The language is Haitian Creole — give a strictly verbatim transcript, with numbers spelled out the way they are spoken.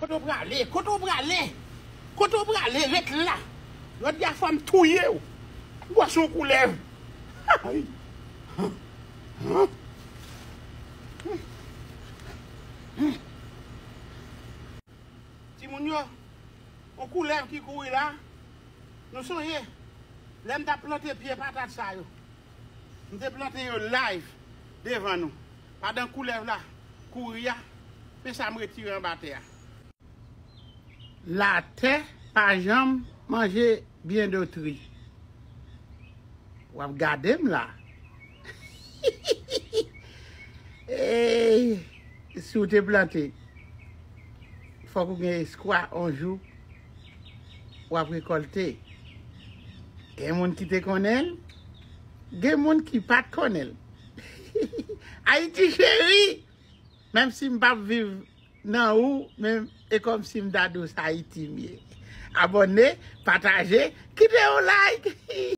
Kote w prale? Kote w prale? Kote w prale? Ret la. Jodi a fò m touye w. Ou wè se yon koulèv. Ay. Timoun yo, yon koulèv ki kouri la. Nou sonje, lè m t ap plante pye patat sa yo, m te plante yo live devan nou. Pandan koulèv la kouri a, men sa m retire anba tè a. Latè pa janm manje byen dotri. W ap gade m la. Ey, si w te plante, fòk ou gen espwa, yon jou, w ap rekòlte. Gen moun ki te konnen l, gen moun ki pa t konnen l. Ayiti cheri, menm si m p ap viv nan ou, men e kòmsi m ta di w se Ayiti m ye. Abòne, pataje, kite yon like.